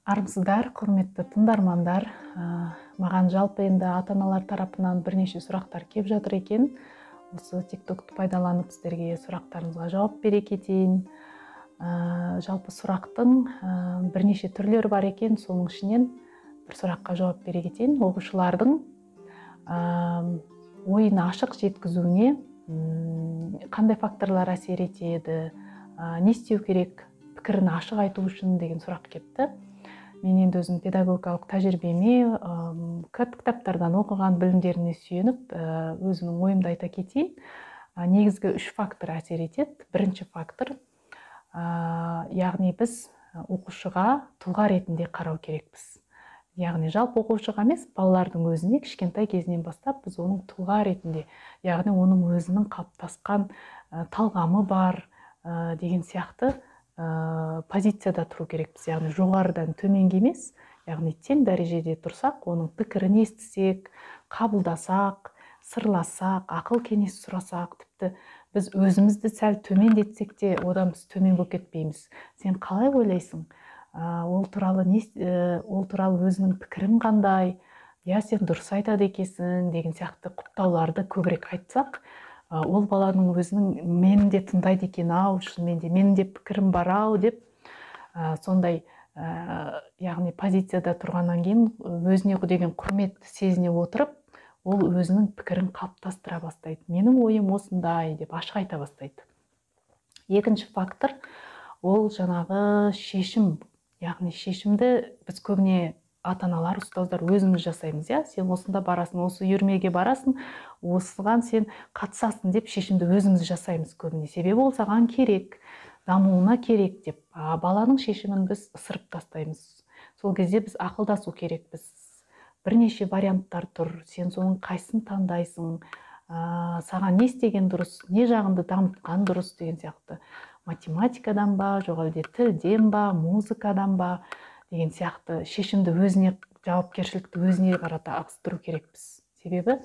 Армысыздар, құрметті тыңдармандар. Маған жалпы енді ата-аналар тарапынан бірнеше сұрақтар кеп жатыр екен. Осы TikTokты пайдаланып сіздерге сұрақтарыңызға жауап бере кетейін. Жалпы сұрақтың бірнеше түрлері бар екен, соның ішінен бір сұраққа жауап бере кетейін. Оқушылардың ойын ашық жеткізуіне қандай факторлар әсер етеді, не істеу керек пікірін ашық айту үшін деген сұрақ кепті. Мен енді өзім педагогикалық тәжірибеме, кітаптардан оқыған білімдеріне сүйеніп, өзімнің ойымды айта кетейін. Негізгі үш фактор әсер етеді. Бірінші фактор, яғни біз оқушыға тұлға ретінде қарау керекпіз. Яғни жалпы оқушыға емес, балалардың өзіне кішкентай кезінен бастап біз оның тұлға ретінде, яғни оның өзінің қалыптасқан талғамы бар деген сияқты позицияда тұру керекпіз. Яғни жоғарыдан төменге емес, яғни тең дәрежеде тұрсақ, оның пікірін естісек, қабылдасақ, сырласақ, ақыл кеңес сұрасақ, тіпті біз өзімізді сәл төмендетсек те, одан біз төмен болып кетпейміз. Сен қалай ойлайсың? Ол туралы не, ол туралы өзінің пікірің қандай? Я, сен дұрыс айтады екенсің деген сияқты құптауларды көбірек айтсақ, ол баланың өзінің мені де тыңдайды екен ау, шынымен де менің де пікірім бар ау деп, сондай, яғни позицияда тұрғаннан кейін өзіне деген құрмет сезіне отырып, ол өзінің пікірін қалыптастыра бастайды. Менің ойым осындай деп ашық айта бастайды. Екінші фактор ол жаңағы шешім. Яғни шешімді біз көбіне ата-аналар, ұстаздар өзіміз жасаймыз, иә? Сен осында барасың, осы үйірмеге барасың, осыған сен қатысасың деп шешімді өзіміз жасаймыз көбіне. Себебі ол саған керек, дамуына керек деп. А баланың шешімін біз ысырып тастаймыз. Сол кезде біз ақылдасу керекпіз. Бірнеше варианттар тұр. Сен соның қайсысын таңдайсың, саған не істеген дұрыс, не жағыңды дамытқан дұрыс деген сияқты. Математикадан ба, жоқ әлде тілден ба, музыкадан ба деген сияқты шешімді өзіне, жауапкершілікті өзіне қарата ығыстыру керекпіз. Себебі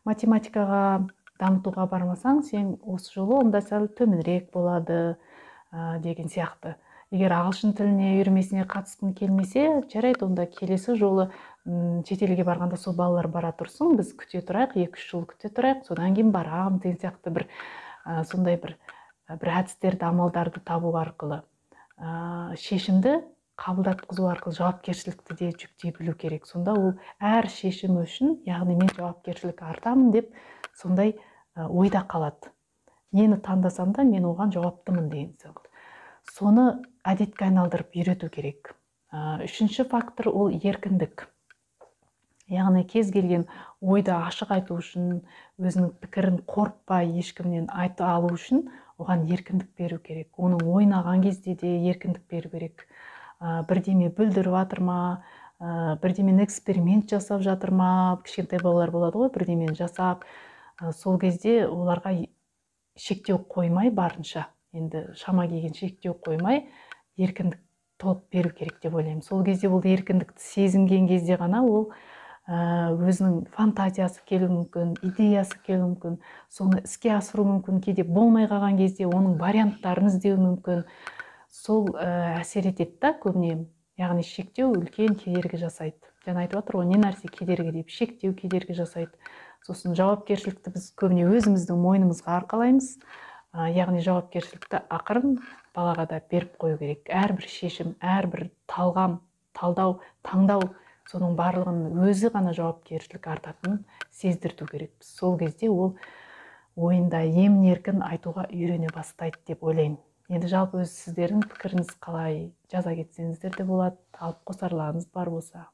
математикаға дамытуға бармасаң, сен осы жолы онда сәл төменірек болады деген сияқты. Егер ағылшын тіліне үйірмесіне қатысқың келмесе, жарайды, онда келесі жолы шетелге барғанда сол балалар бара тұрсын, біз күте тұрайық, 2-3 жыл күте тұрайық, содан кейін барам деген сияқты бір сондай бір әдістерді, амалдарды табу арқылы, шешімді қабылдатқызу арқылы жауапкершілікті де жүктей білу керек. Сонда ол әр шешімі үшін, яғни мен жауапкершілік артамын деп сондай ойда қалады. Нені таңдасам да мен оған жауаптымын деген сияқты. Соны әдетке айналдырып үйрету керек. Үшінші фактор ол еркіндік. Яғни кез келген ойды ашық айту үшін, өзінің пікірін қорықпай ешкімнен айта алу үшін оған еркіндік беру керек. Оның ойнаған кезде де еркіндік беру керек. Бірдеме бүлдіріп жатыр ма, бірдемені эксперимент жасап жатыр ма, кішкентай балалар болады ғой, бірдемені жасап, сол кезде оларға шектеу қоймай барынша, енді шама келген шектеу қоймай, еркіндік толық беру керек деп ойлаймын. Сол кезде ол еркіндікті сезінген кезде ғана ол өзінің фантазиясы келуі мүмкін, идеясы келуі мүмкін, соны іске асыру мүмкін, кейде болмай қалған кезде оның варианттарын іздеуі мүмкін. Сол әсер етеді да көбіне, яғни шектеу үлкен кедергі жасайды. Жаңа айтып отыр ғой, не нәрсе кедергі деп, шектеу кедергі жасайды. Сосын жауапкершілікті біз көбіне өзіміздің мойнымызға арқалаймыз. Яғни жауапкершілікті ақырын балаға да беріп қою керек. Әрбір шешім, әрбір талғам, талдау, таңдау, соның барлығын өзі ғана жауапкершілік артатынын сездірту керекпіз. Сол кезде ол ойында емін-еркін айтуға үйрене бастайды деп ойлаймын. Енді жалпы өз сіздердің пікіріңіз қалай, жаза кетсеңіздер де болады, алып қосарларыңыз бар болса.